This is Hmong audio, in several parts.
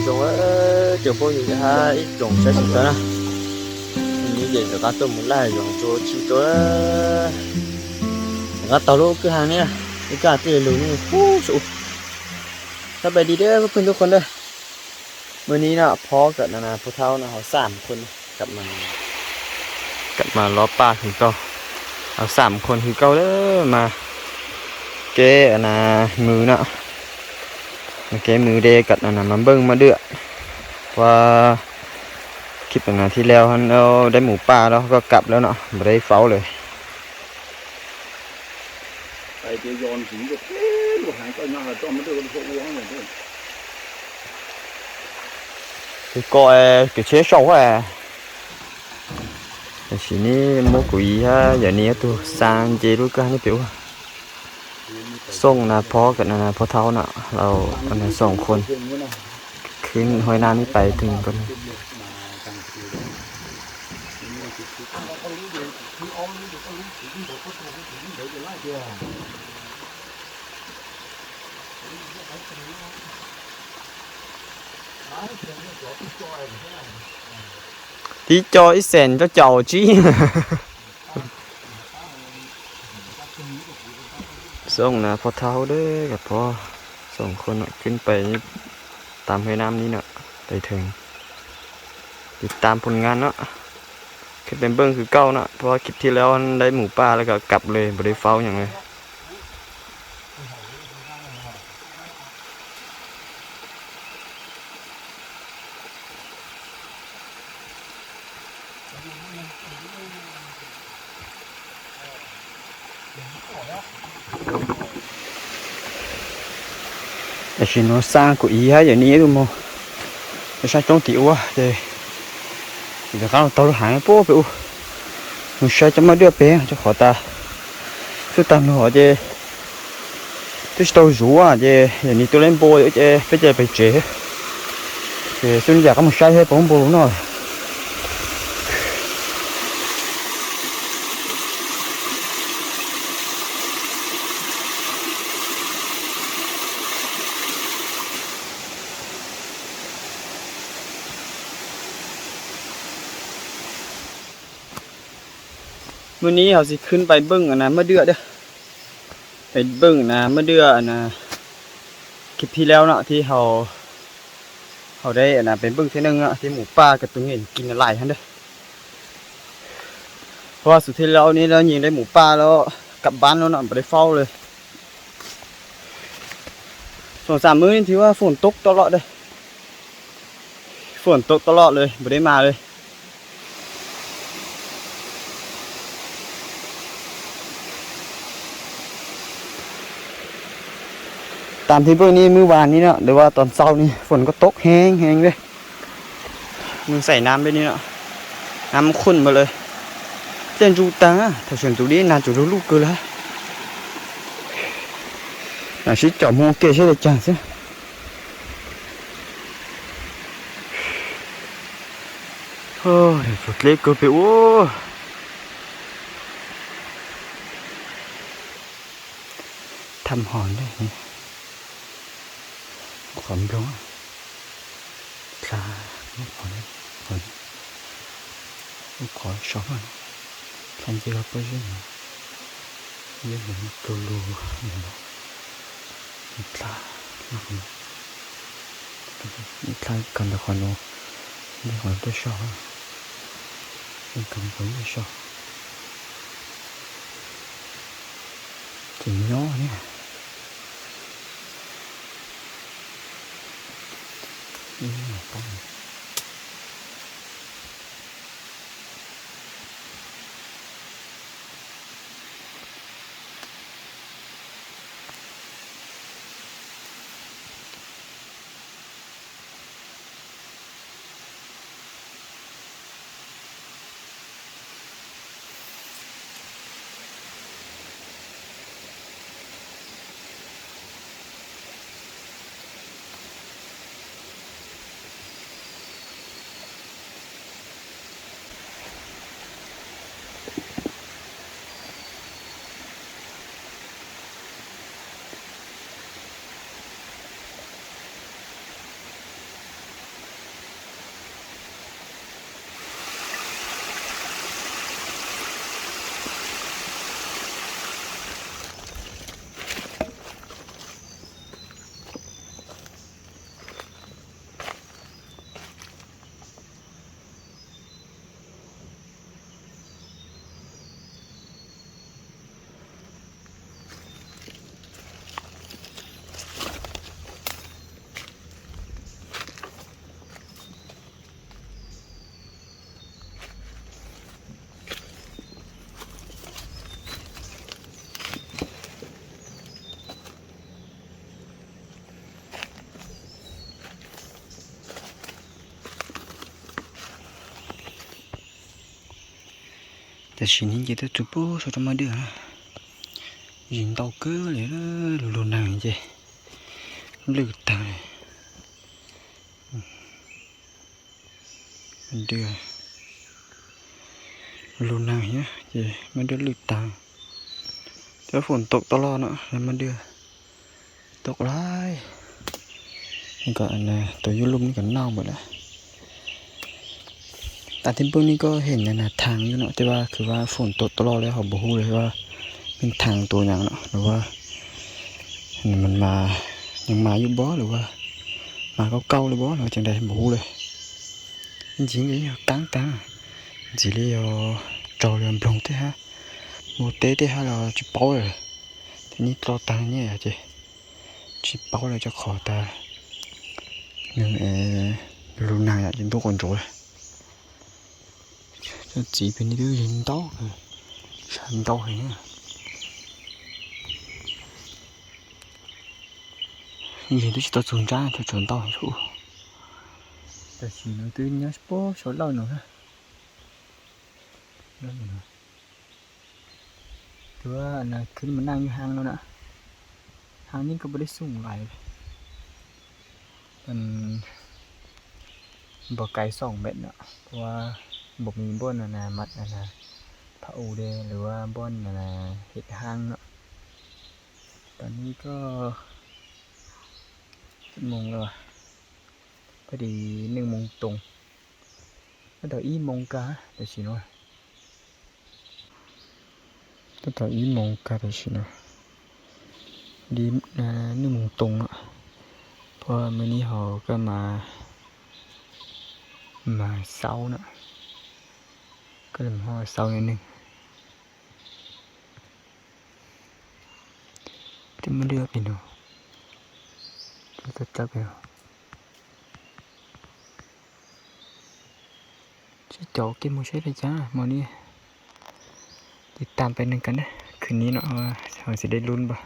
Zoo, tsoom phooj ywg hab ib tsoom saib sawv daws na, hnub no ces rov qab tuaj mus laj zoov rua tsi rua, rov qab taug lub kwj ha ne, lub kwj ha twb lug ne, ub, sab pais di dab phooj ywg tub qhua na. Mus ni no phob kawm no na, phob thaub no hauv xam khon, kawm mas lov paj hwv kauj, hauv xam khon hwv kauj le mas. Kev na, mws no, kev mws de kawm no na mas npej maj dwj. Ua, khib no thi leo dab mus paj los koj kawm lawm no npam dai faub lawm. Tes ko kev tsheb sau, tam sim no muab kuv yij hab yawm Nis ob tug xa nce lub kwj ha ne pem ub. Xooj na phob kawm no na phob thaub no, lawv xoom khon khwb huab nab ne pais twg ko. Tib co ib xees coj caum tsib. Xooj na phob thaub dab, phob xoom khon no khwb pais tam huab nab ni no, pais theem tiv tam phoos ngas no, khwb pais npej hwv kauj no, phob khib thi leo dab mus paj los kawm le npam dai faub nyob le. Tam sim no xa kuv yij hab yawm Nis ib tug mus sab coob tim ub ces rov qab los taug lub haav puag pem ub, mus saib cov maj dwj pem, rau qhov tas xub tag nug ces twb tsis tau zuv ces yawm Nis tua lub npua ces peb cia li pem tsev, ces xub no yam qab mus saib thiab puas muaj npua lug noj. Mus ni hauv xis khwb pais npej na maj dwj dab, pais npej na maj dwj na, khib thi leo no thiab hauv, hauv dab na pais npej thiab neej no thiab mus paj kws tus nyeem kis na lais hab dab. Huab xub thi leo ni lawv nyeem dab mus paj los kam npab no no npam dai faub le. Xoom xam mub thiab huab foom toob tau loj dab, foom toob tau loj le npam dai mas le. Tas thiab npej ni mub vas ni no, tab sis tos ntxau ni foom koj toob heev heev le. Mub xaim nab npej ni no, nab khun mas le, dlej ntsuj taag, thaum sawv ntxuv dib nag tsuas lug luj kawg le. Nam sib caum mus ua ke seb le caag xwb. Txug dleb kawg pem ub. Tham hom ne, qhov nploog, dlha, lub qhov, lub qhov sau, dlha nce pob zeb, zeb rau lug, dlha, dlha kawg ntawm qhov nuav, nce qhov tuaj sau, kawg ntawm qhov tuaj sau. Ces nyob ne. Tam sim no ces tuaj txog puag saum roob Mab Dwj na, zis ntau kawg li, lug lug neeg ces lwj tag. Mab Dwj lug neeg thiab ces Mab Dwj lwj tag. Cov foom taum tau los no, Mab Dwj tau qlai kom tus YouTube ne kom noj npaum lawm. Tam thib npawg ne koj hem na na thaj yuav no tej vaj khwv vaj foom taum tau los li ho npaum hu li vaj, pheej thaj tus nyam no los vaj, nws mas nws mas yuav npaum li vaj, mas kauj kauj li npaum li vaj, ces nws npaum hu li. Ntxiv li yog kaab tag, ntxiv li yog raug li nploog tej hab, mus teb tej hab los tsis paub lawm. Ces neb tso tag nyiaj ces tsis paub lawm, rau qhov tas nws lug neeg yom, ces ntuj quas ntsuav. Cov txiv pem ne twb zis ntau, zis ntau heev. Yus twb tsis tau txug ntsab, tsuas ntau heev. Tam sim no twb nyob puag saum lawj no na. Tus khwv mus naj ywg haab no na, haab yeej koj puas dej xum lais, npog kais xoom npem no, ua npog me npuaj na na, mat na na, phaj u de lawv npuaj na na, hem haab no. Tam no koj moos lawm, pab di neej moos toos, tab tom ib moos kag tam sim no. Tab tom ib moos kag tam sim no, di neej moos toos no, puag me nib ho koj mas, mas xaub no, koj ho xaub neej. Twb muaj dej pem no, txawb pem no. Sib caum kev mus saib li cas hmo no. Tiv tam peb neeg kawm na, khwv nib no ho xis dej lub npag.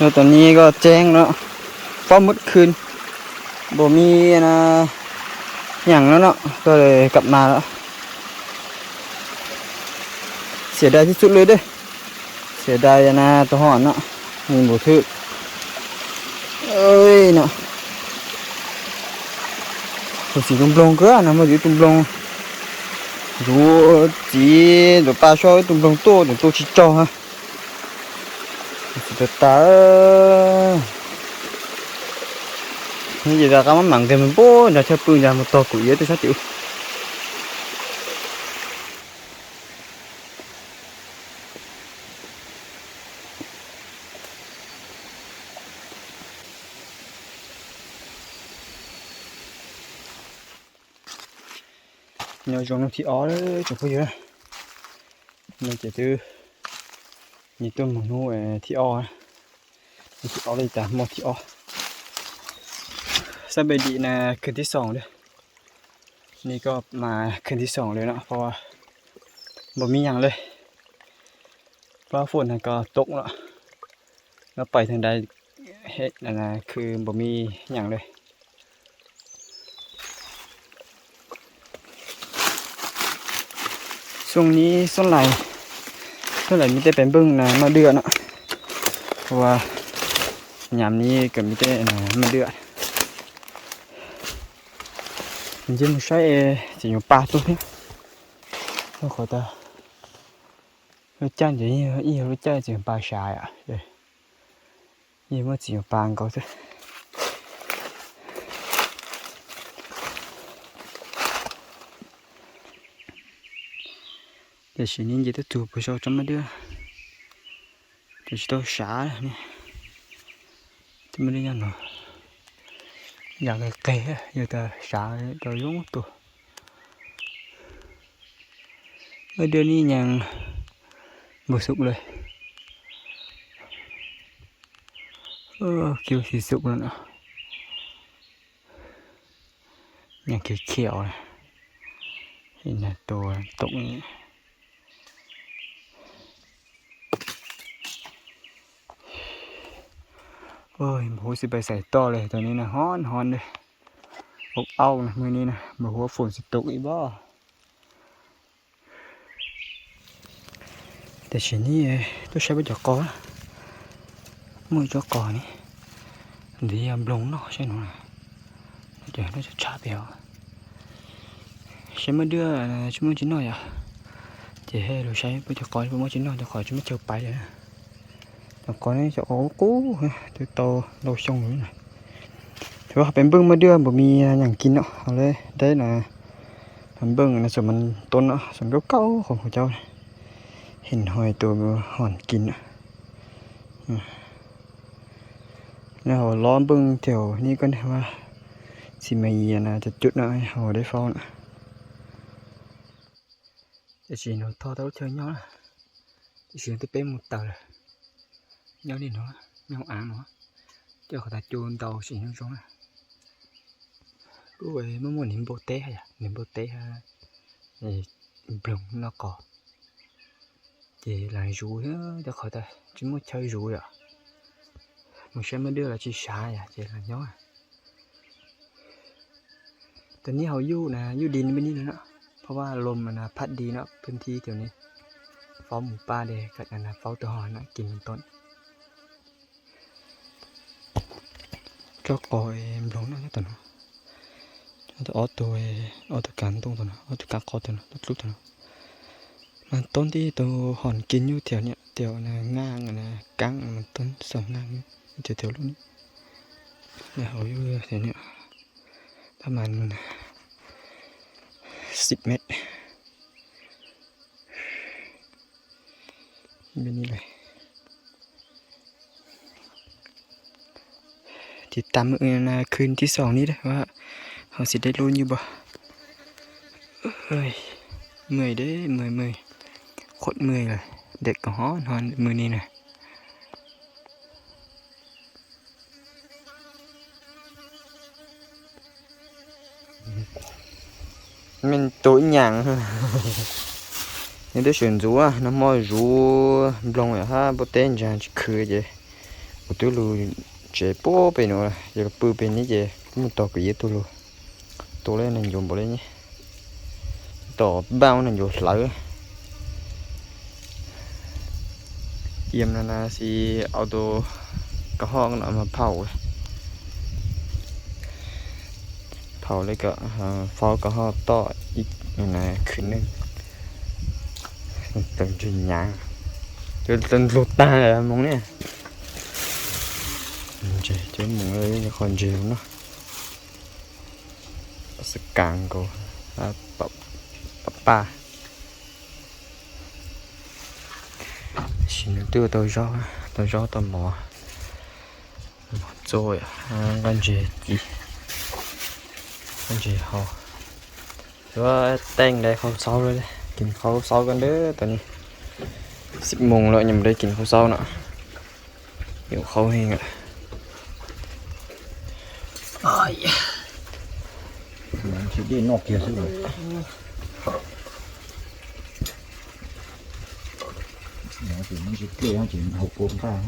Yog tam sim no koj tseeb no, pob mub khw, npam mi na, nyeem no no, koj kam mas lawm. Xiam dais tib txhub lwj deb, xiam dais na, tau hom no, nws npaum thwj no. Tus txiv tus nploog kawg no, muaj tus nploog, tus txiv tus pa so tus nploog tuaj, tus tuaj tsis tsaug ha. Txiv tas tas. Ces rov qab mam nqes mus npab nrad chaw pw nrad mus tog kuv iab tej sab tim ub. Nyob zoo hnub thib ob tsoom phooj ywg, no ces twb, nws tuaj mus hnub thib ob, hnub thib ob li tas hmo thib ob. Xab npe dim na khwv thib xoom li, nws koj mas khwv thib xoom li no, npaum mi nyeem li, pab fum na koj toom lawm, no pais tag nrad, khwv npaum mi nyeem li. Xyoo ni xyoo lais, xyoo lais mi tej pem nplooj na maj dwj no, ua nyam ni kawm mi tej maj dwj. Ntsej mus saib txiv nyuam pa tuaj thiab, qhov tas lub caij ces ib yog lub caij txiv nyuam pa sav, yeej muaj txiv nyuam pa nkaus xwb. Tiam sis ni nce tuaj txug puag saum tsob maj dwj, ces tsis tau sav ne, tsob maj dwj nyob no, yam qis qis, yog tas sav tau zoo tuaj. Maj dwj ni nyeem npaum xub li, kiv xis xub li no, nyeem khiav khiav na, tus toom. Npaum huv xim pais xais toj li, tau ni na hov hov li, au au na, maj ni na npaum huv fum xim tus ib pob. Tiam sis ni tuaj saib puab cov qos, muaj ib tsob qos ni, ntawd yog nploog noj saib no, ces noj tshaj tshaj pem os. Saib maj dwj tsis muaj tsis noj yom, ces lug saib puab cov qos puas muaj tsis noj, cov qos tsis muaj chaw pais li na. Cov qos ne cov qos qub qub, twb tau ntau xyoo lawm na. Tsuas pem nplooj maj dwj npaum mi nyeem kis no, ho le deb na, pem nplooj na xum mas tob no xum nkaub kaub qhov kuv cau, heev hoi tus hom kis na. Nyob hauv lob nplooj tiag ni koj, xi mas yia na cov cuj no hauv deb faub na. Tiam sis no thoj tau lub chaw nyob, tiam sis twb peb mus tawm lawm. Nyob li no, nyob hauv av no, coj qhov tas cu ntau sim nyob zoo na. Kuj muaj muaj niag npua teb, niag npua teb, nploog noj qos, ces lam zuv thiab, cov qhov tas tsis muaj chaw zuv yom. Mus saib maj dwj los tsis sav yom, ces lam nyob. Tam ni hauv yuj na, yuj di nws peb ni no,เพราะว่าลมมันพัดดีเนาะ พื้นที่แถวนี้ faub mus paj de, faub tus ho na kis mus tob. Tsob qos nploog noj nyob tom no, ob tug, ob tug kav ntoo tom no, ob tug kav qos tom no, tub dlub tom no. Mas tob ntij tus hom kis nyuj thiab niam tias na, ngaa na, kaab mas tob xaum ngaa nyuj thiab thiab lub ni. Hauv yuj thiab niam, pab mas xib mev. Ces tas mus khwv thib xoom ni, ho xim deb lub nyuj npua. Mus deb mus mus, qhuav mus lawm, deb kom hov no mus ni na. Me tub nyaam, nws twb sawv ntxuv no, hmo zuv nploog hab npua teb ntsaa tsis khwv ces Kuv twb lug tsev puag pem nuav, yog lug pw pem ne ces kuv mus tog kwv yeeb tuaj lug, tua lawm neeg ncuav npaum le ne, tom npaaj neeg ncuav hlawv. Yam no na xi, auto kab hob no mas phaum, phaum le kom faub kab hob toj ib khwv neeg. Tau ntseg nyaav, tau ntlug taag moog ne. Ntseg cov moog qhov ntseg no. Xav kav nkaus, paj paj. Sim no twb ua tau zaub, tau zaub tau mov, mov txua, nqaj ntseg ci, nqaj ntseg hau. Yuav teej le qhau xaub lawm, kis qhau xaub koj ntawd tau ne. Xib moos lawm nyuam le kis qhau xaub no. Yuav qhau heev lawm. Tsis dej noj kiag xwb. Ces muab tsis dlej ces haus pua nqaj.